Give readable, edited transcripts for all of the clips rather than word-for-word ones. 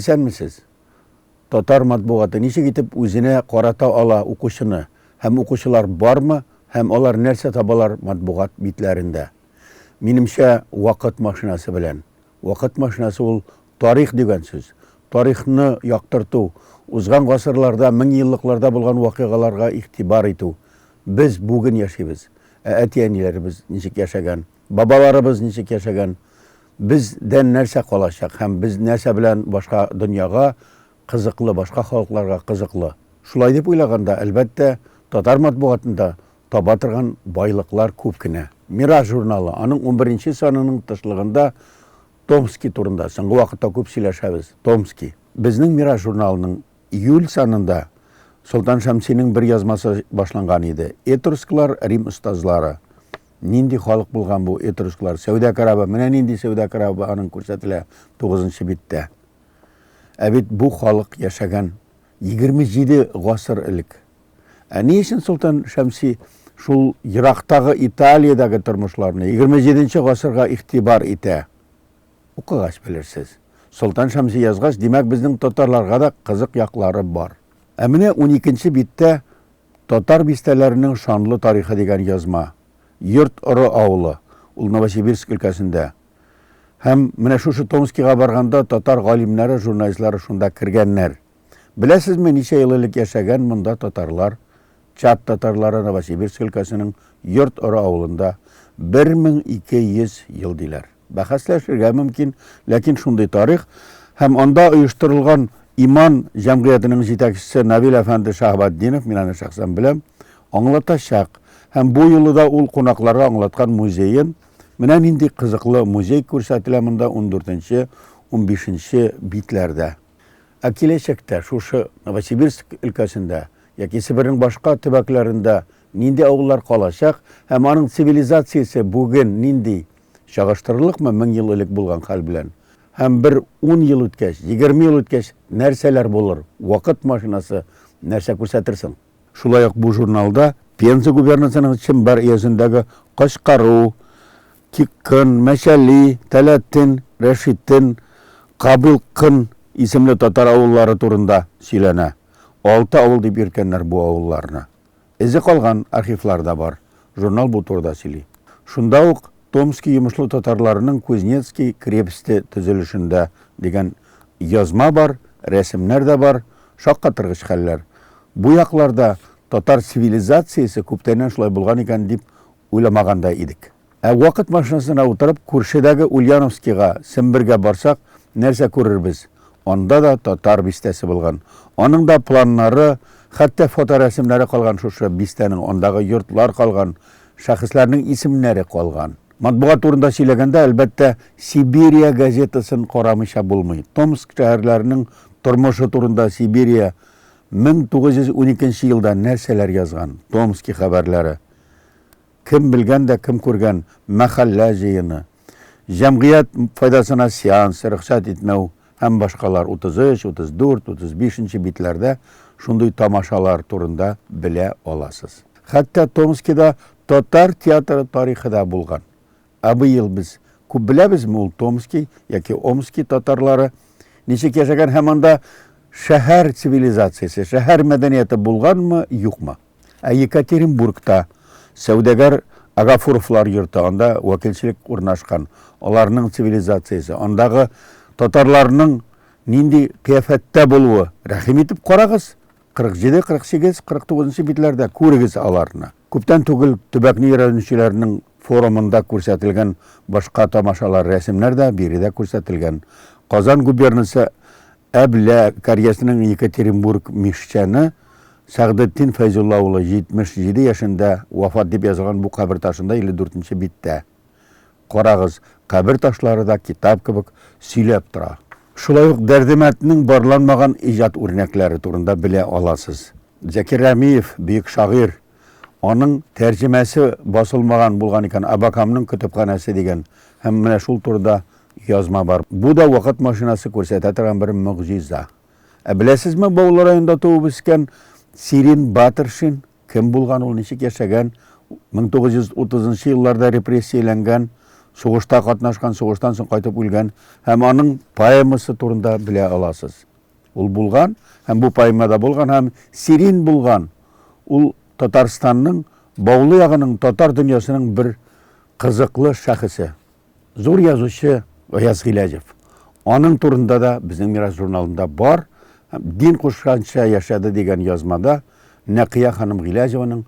Исәнмесез! Татар матбугаты ничек итеп үзенә карата ала укучыны һәм укучылар бармы һәм алар нәрсә табалар матбугат битләрендә? Минемчә, вакыт машинасы белән. Вакыт машинасы ул тарих дигән сүз. Тарихны яктырту, узган гасырларда, меңьеллыкларда булган вакыйгаларга игътибар итү. Без бүген яшибез. Ә әти-әниләребез ничек яшәгән? Бабаларыбыз ничек яшәгән? Бездән нәрсә калачак һәм без нәрсә белән башка дөньяга кызыклы, башка халыкларга кызыклы? Шулай дип уйлаганда, әлбәттә, татар матбугатында таба торган байлыклар күп кенә. Мирас журналы, аның унберенче санының тышлыгында Томски турында соңгы вакытта күп сөйләшәбез. Томски. Безнең Мирас журналының Июль санында Солтан Шәмсинең бер язмасы башланган иде. Этрусклар, Рим остазлары. Нинди халык булган бу этрусклар? Сәүдә корабы, менә нинди сәүдә корабы аның күрсәтелә тугызынчы биттә. Ә бит бу халык яшәгән 27 гасыр элек. Ә ни өчен Солтан Шәмси шул ерактагы Италиядәге тормышларны 27 гасырга игътибар итә? Укыгач белерсез. Солтан Шәмси язгач, димәк, безнең татарларга да кызык яклары бар. Ә менә уникенче биттә Татар бистәләренең шанлы тарихы дигән язма. Йорт-Оры авылы, ул Новосибирск өлкәсендә. Һәм менә шушы Томскига барганда татар галимнәре, журналистлары шунда кергәннәр. Беләсезме, ничә ел элек яшәгән монда татарлар? Чат татарлары Новосибирск өлкәсенең Йорт-Оры авылында 1200 ел диләр. Бәхәсләшергә мөмкин, ләкин шундый тарих һәм анда оештырылган Иман җәмгыятенең җитәкчесе Навил әфәнде Шаһбатдинов, мин аны шәхсән беләм, аңлатачак. Һәм бу юлы да ул кунакларга аңлаткан музеен, менә нинди кызыклы музей күрсәтелә монда ундүртенче, унбишенче битләрдә. Ә киләчәктә шушы Новосибирск өлкәсендә яки Себернең башка төбәкләрендә нинди авыллар калачак һәм аның цивилизациясе бүген нинди, чагыштырырлыкмы 1000 ел элек булган хәл белән? Һәм бер ун ел үткәч, 20 ел үткәч нәрсәләр булыр, вакыт машинасы нәрсә күрсәтер соң? Шулай ук бу журналда Пенза губернасының Чембар өязендәге Качкару, Киккын, Мәчәли, Тәләтен, Рәшитен, Кабылкын исемле татар авыллары турында сөйләнә. Алты авыл дип йөрткәннәр бу авылларны. Эзе калган архивлар да бар. Журнал бу турыда сөйли. Шунда ук Томски йомышлы татарларының Кузнецкий крепосте төзелешендә дигән язма бар, рәсемнәр дә бар, шаккатыргыч хәлләр. Бу якларда татар цивилизациясе күптәннән шулай булган икән дип уйламаган да идек. Ә вакыт машинасына утырып, күршедәге Ульяновскига, Сембергә барсак, нәрсә күрербез? Анда да татар бистәсе булган. Аның да планнары, хәтта фоторәсемнәре калган шушы бистәнең, андагы йортлар калган, шәхесләрнең исемнәре калган. Матбугат турында сөйләгәндә, әлбәттә, Сибирия газетасын карамыйча булмый. Томск шәһәрләренең тормышы турында Сибирия 1912 елда нәрсәләр язган? Томски хәбәрләре. Кем белгән дә, кем күргән, мәхәллә җыены, җәмгыять файдасына сеанс, рөхсәт итмәү һәм башкалар 33, 34, 35 нче битләрдә шундый тамашалар турында белә аласыз. Хәтта Томскида татар театры тарихы да булган. Ә быел без күп беләбезме ул Томский яки Омский татарлары ничек яшәгән һәм анда шәһәр цивилизациясе, шәһәр мәдәнияте булганмы, юкмы? Ә Екатеринбургта сәүдәгәр Агафуровлар йорты, анда вәкилчелек урнашкан, аларның цивилизациясе, андагы татарларның нинди кыяфәттә булуы, рәхим итеп карагыз, 47, 48, 49 нчы битләрдә күрегез аларны. Күптән түгел төбәкне өйрәнүчеләрнең форумында күрсәтелгән башка тамашалар, рәсемнәр дә биредә күрсәтелгән. Казан губернасы Әблә карьясенең Екатеринбург мещаны Сәгъдетдин Фәйзулла улы 77 яшендә вафат дип язылган бу кабер ташында 54 нче биттә. Карагыз, кабер ташлары да китап кебек сөйләп тора. Шулай ук Дәрдемәнднең барланмаган иҗат үрнәкләре турында белә аласыз. Зәки Рәмиев, бөек шагыйрь, аның тәрҗемәсе басылмаган булган икән, Абакамның көтепханәсе дигән һәм менә шул турыда Язма бар. Бу да вакыт машинасы күрсәтә торган бер могҗиза. Ә беләсезме, Баулы районында туып үскән Сирин Батыршин кем булган ул, ничек яшәгән? 1930 елларда репрессияләнгән. Сугышта катнашкан, сугыштан соң кайтып үлгән һәм аның поэмасы турында белә аласыз. Ул булган һәм бу поэмада булган һәм Сирин булган. Ул Татарстанның Баулы ягының татар дөньясының бер кызыклы шәхесе. Зур язучы Гаяз Гыйләҗев. Аның турында да безнең Мирас журналында бар. Дин кушканча яшәде дигән язмада Нәкыя ханым Гыйләҗеваның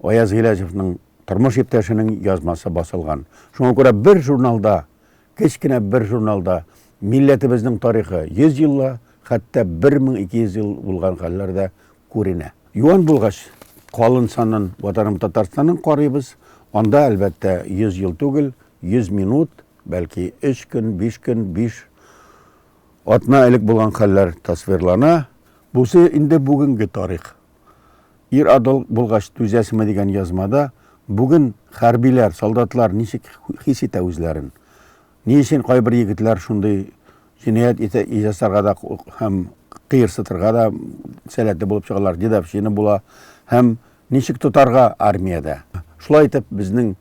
Гаяз Гыйләҗевның тормыш иптәшенең язмасы басылган. Шуңа күрә бер журналда, кечкенә бер журналда милләтебезнең тарихы 100 елла, хәтта 1200 ел булган хәлләр дә күренә. Юан булгач, калын санын Ватаным Татарстанын карыйбыз. Анда, әлбәттә, 100 ел түгел, 100 минут, бәлки 3 көн, 5 көн, 5 атна элек булган хәлләр тасвирлана. Бусы инде бүгенге тарих. Ир-ат булгач түзәсеңме дигән язмада бүген хәрбиләр, солдатлар ничек хис итә үзләрен? Ни өчен кайбер егетләр шундый җинаять ясарга да һәм кыерсытырга да сәләтле булып чыгалар, дедовщина була һәм ничек тотарга армиядә? Шулай итеп, безнең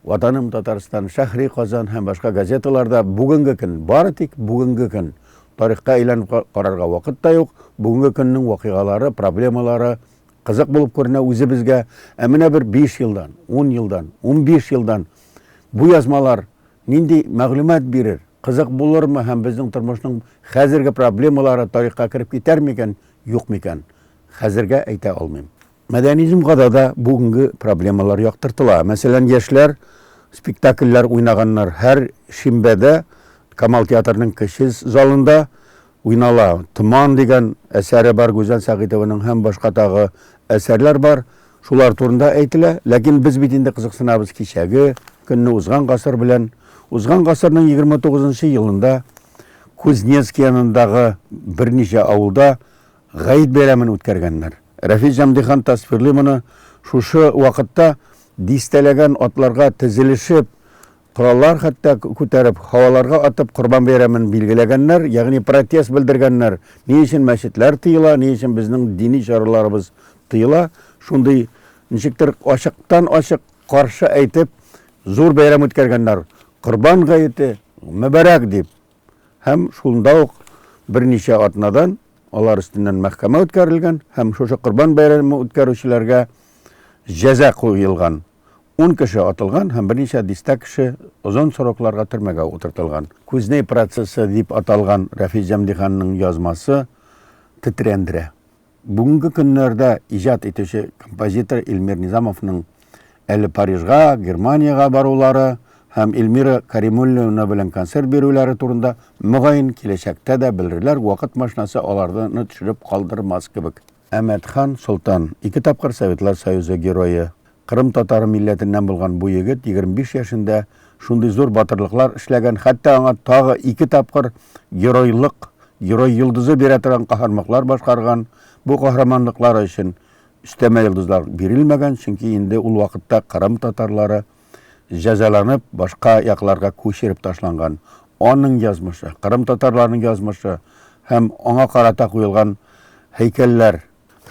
Ватаным Татарстан, Шәһри Казан һәм башка газеталарда бүгенге көн, бары тик бүгенге көн. Тарихка әйләнеп карарга вакыт та юк. Бүгенге көннең вакыйгалары, проблемалары кызык булып күренә үзебезгә. Ә менә бер 5 елдан, 10 елдан, 15 елдан бу язмалар нинди мәгълүмат бирер, кызык булырмы һәм безнең тормышның хәзерге проблемалары тарихка кереп китәр микән, юк микән? Хәзергә әйтә алмыйм. Мәдәни җомгада да бүгенге проблемалар яктыртыла. Мәсәлән, яшьләр спектакльләр уйнаганнар. Һәр шимбәдә Камал театрының кече залында уйнала. Томан дигән әсәре бар Гүзәл Сәгыйтованың һәм башка тагы әсәрләр бар. Шулар турында әйтелә. Ләкин без бит инде кызыксынабыз кичәге көнне, узган гасыр белән. Узган гасырның 29 нчы елында Кузнецк янындагы берничә авылда Гает бәйрәмен үткәргәннәр. Рәфис Җәмдихан тасвирлый моны, шушы вакытта дистәләгән атларга тезелешеп, кораллар хәтта күтәреп, һаваларга атып Корбан бәйрәмен билгеләгәннәр, ягъни протест белдергәннәр. Ни өчен мәчетләр тыела, ни өчен безнең дини чараларыбыз тыела? Шундый ничектер ачыктан-ачык каршы әйтеп, зур бәйрәм үткәргәннәр. Корбан гаете мөбарәк дип. Һәм шунда ук берничә атнадан алар өстеннән мәхкәмә үткәрелгән һәм шушы Корбан бәйрәме үткәрүчеләргә җәза куелган. Ун кеше атылган һәм берничә дистә кеше озын срокларга төрмәгә утыртылган. Кузней процессы дип аталган Рәфис Җәмдиханның язмасы тетрәндерә. Бүгенге көннәрдә иҗат итүче композитор Эльмир Низамовның әле Парижга, Германиягә барулары һәм Эльмира Каримуллина белән концерт бирүләре турында, мөгаен, киләчәктә дә белерләр, вакыт машинасы аларны төшереп калдырмас кебек. Әмәтхан Солтан, ике тапкыр Советлар Союзы Герое, Кырым татары милләтеннән булган бу егет 25 яшендә шундый зур батырлыклар эшләгән, хәтта аңа тагы ике тапкыр геройлык, герой йолдызы бирә торган каһармаклар башкарган. Бу каһарманлыклары өчен өстәмә йолдызлар бирелмәгән, чөнки инде ул вакытта Кырым татарлары җәзаланып, башка якларга күчереп ташланган. Аның язмышы, Кырым татарларының язмышы һәм аңа карата куелган һәйкәлләр,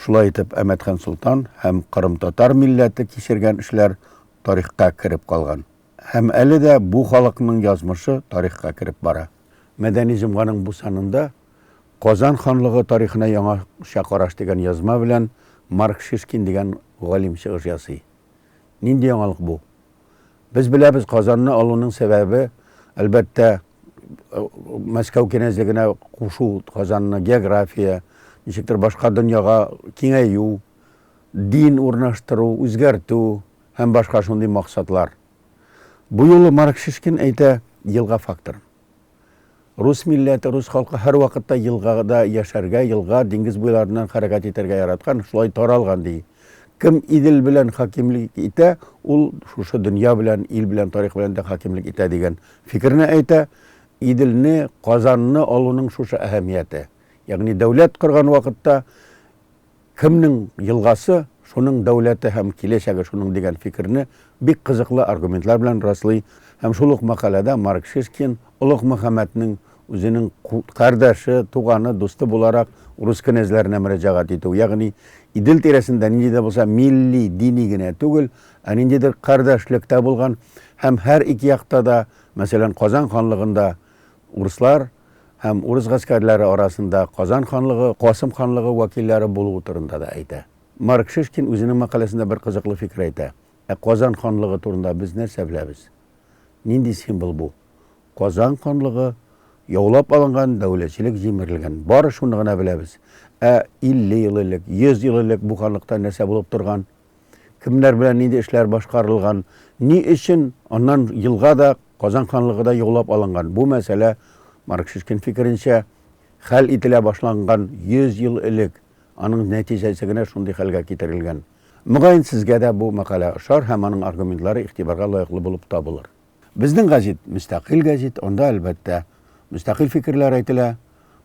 Шулай итеп, Әмәтхан Солтан һәм кырымтатар милләте кичергән эшләр тарихка кереп калган. Һәм әле дә бу халыкның язмышы тарихка кереп бара. Мәдәни җомганың бу санында Казан ханлыгы тарихына яңача караш дигән язма белән Марк Шишкин дигән галим чыгыш ясый. Нинди яңалык бу? Без беләбез, Казанны алуның сәбәбе, әлбәттә, Мәскәү кенәзлегенә кушу Казанны, география, ничектер башка дөньяга киңәю, дин урнаштыру, үзгәртү һәм башка шундый максатлар. Бу юлы Марк Шишкин әйтә елга факторын. Рус милләте, рус халкы һәрвакытта елгада яшәргә, елга, диңгез буйларыннан хәрәкәт итәргә яраткан, шулай таралган ди. Кем Идел белән хакимлек итә, ул шушы дөнья белән, ил белән, тарих белән дә хакимлек итә дигән фикерне әйтә. Иделне, Казанны алуның шушы әһәмияте. Ягъни дәүләт корган вакытта кемнең елгасы, шуның дәүләте һәм киләчәге шуның дигән фикерне бик кызыклы аргументлар белән раслый. Һәм шул ук мәкаләдә Марк Шишкин Олуг Мөхәммәднең үзенең кардәше, туганы, дусты буларак урыс кенәзләренә мөрәҗәгать итү. Ягъни Идел тирәсендә нинди дә булса милли, дини генә түгел, ә ниндидер кардәшлек тә булган һәм һәр ике якта да, мәсәлән, Казан ханлыгында урыслар һәм урыс гаскәрләре арасында Казан ханлыгы, Касым ханлыгы вәкилләре булуы турында да әйтә. Марк Шишкин үзенең мәкаләсендә бер кызыклы фикер әйтә. Ә Казан ханлыгы турында без нәрсә беләбез? Нинди символ бу? Казан ханлыгы яулап алынган, дәүләтчелек җимерелгән. Бары шуны гына беләбез. Ә 50 ел элек, 100 ел элек бу ханлыкта нәрсә булып торган? Кемнәр белән нинди эшләр башкарылган? Ни өчен аннан елга да Казан ханлыгы да яулап алынган? Бу мәсьәлә, Марк Шишкин фикеренчә, хәл ителә башланган 100 ел элек. Аның нәтиҗәсе генә шундый хәлгә китерелгән. Мөгаен, сезгә дә бу мәкалә ошар һәм аның аргументлары игътибарга лаеклы булып табылыр. Безнең гәзит, мөстәкыйль гәзит, анда, әлбәттә, мөстәкыйль фикерләр әйтелә.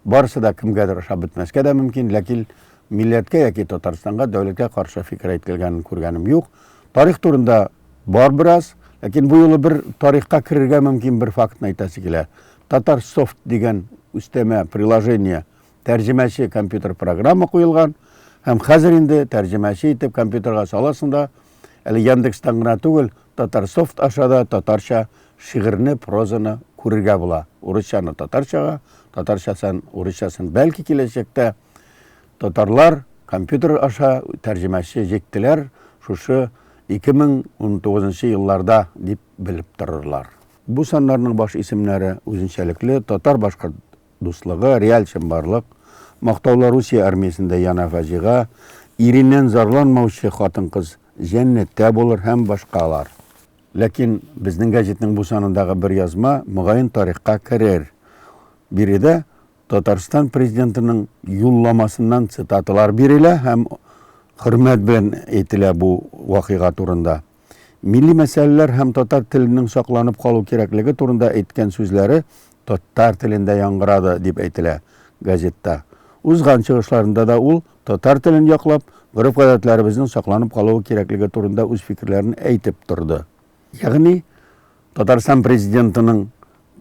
Барысы да кемгәдер ошап бетмәскә дә мөмкин, ләкин милләткә яки Татарстанга, дәүләткә каршы фикер әйтелгәнен күргәнем юк. Тарих турында бар бераз, ләкин бу юлы бер тарихка керергә мөмкин бер фактны әйтәсе килә. Татарсофт дигән өстәмә приложение тәрҗемәче компьютер программа куелган һәм хәзер инде тәрҗемәче итеп компьютерга саласың да, әле Яндекстан гына түгел, Татарсофт аша да татарча шигырьне, прозаны күрергә була. Урысчаны татарчага, татарчасын урысчасын. Бәлки киләчәктә татарлар компьютер аша тәрҗемәче җиктеләр шушы 2019 елларда дип белеп торырлар. Бу саннарның баш исемнәре үзенчәлекле татар-башкорт дуслыгы, реаль чынбарлык, мактаулы Русия армиясендә яна фаҗига, иреннән зарланмаучы хатын-кыз җәннәттә булыр һәм башкалар. Ләкин безнең гәҗитнең бу санындагы бер язма, мөгаен, тарихка керер. Биредә Татарстан Президентының юлламасыннан цитаталар бирелә һәм хөрмәт белән әйтелә бу вакыйга турында. Милли мәсьәләләр һәм татар теленең сакланып калу кирәклеге турында әйткән сүзләре татар телендә яңгырады, дип әйтелә газетта. Узган чыгышларында да ул татар телен яклап, гореф-гадәтләребезнең сакланып калуы кирәклеге турында үз фикерләрен әйтеп торды. Ягъни, Татарстан Президентының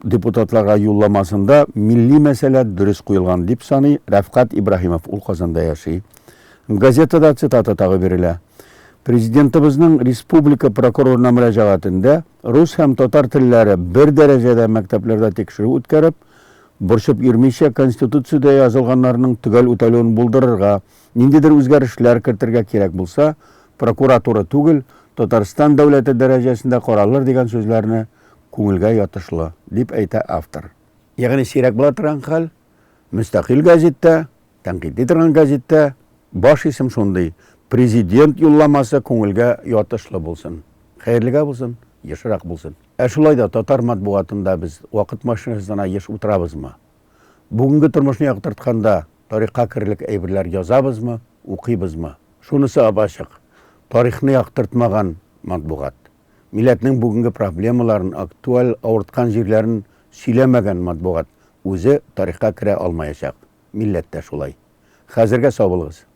депутатларга юлламасында милли мәсьәлә дөрес куелган, дип саный Рәфкать Ибраһимов, ул Казанда яши. Газетада цитата тагы бирелә. Президентыбызның республика прокурорына мөрәҗәгатендә рус һәм татар телләре бер дәрәҗәдә мәктәпләрдә тикшерү үткәреп, борчып йөрмичә Конституциядә язылганнарның төгәл үтәлүен булдырырга, ниндидер үзгәрешләр кертергә кирәк булса, прокуратура түгел, Татарстан дәүләте дәрәҗәсендә каралыр дигән сүзләрне күңелгә ятышлы, дип әйтә автор. Ягъни сирәк була торган хәл, мөстәкыйль гәзиттә, тәнкыйтьли торган гәзиттә баш исем шундый, Президент юлламасы күңелгә ятышлы булсын. Хәерлегә булсын, ешрак булсын. Ә шулай да татар матбугатында без вакыт машинасына еш утырабызмы? Бүгенге тормышны яктыртканда тарихка керерлек әйберләр язабызмы, укыйбызмы? Шунысы ап-ачык, тарихны яктыртмаган матбугат, Милләтнең бүгенге проблемаларын, актуаль авырткан җирләрен сөйләмәгән матбугат үзе тарихка керә алмаячак. Милләт тә шулай. Хәзергә сау булыгыз.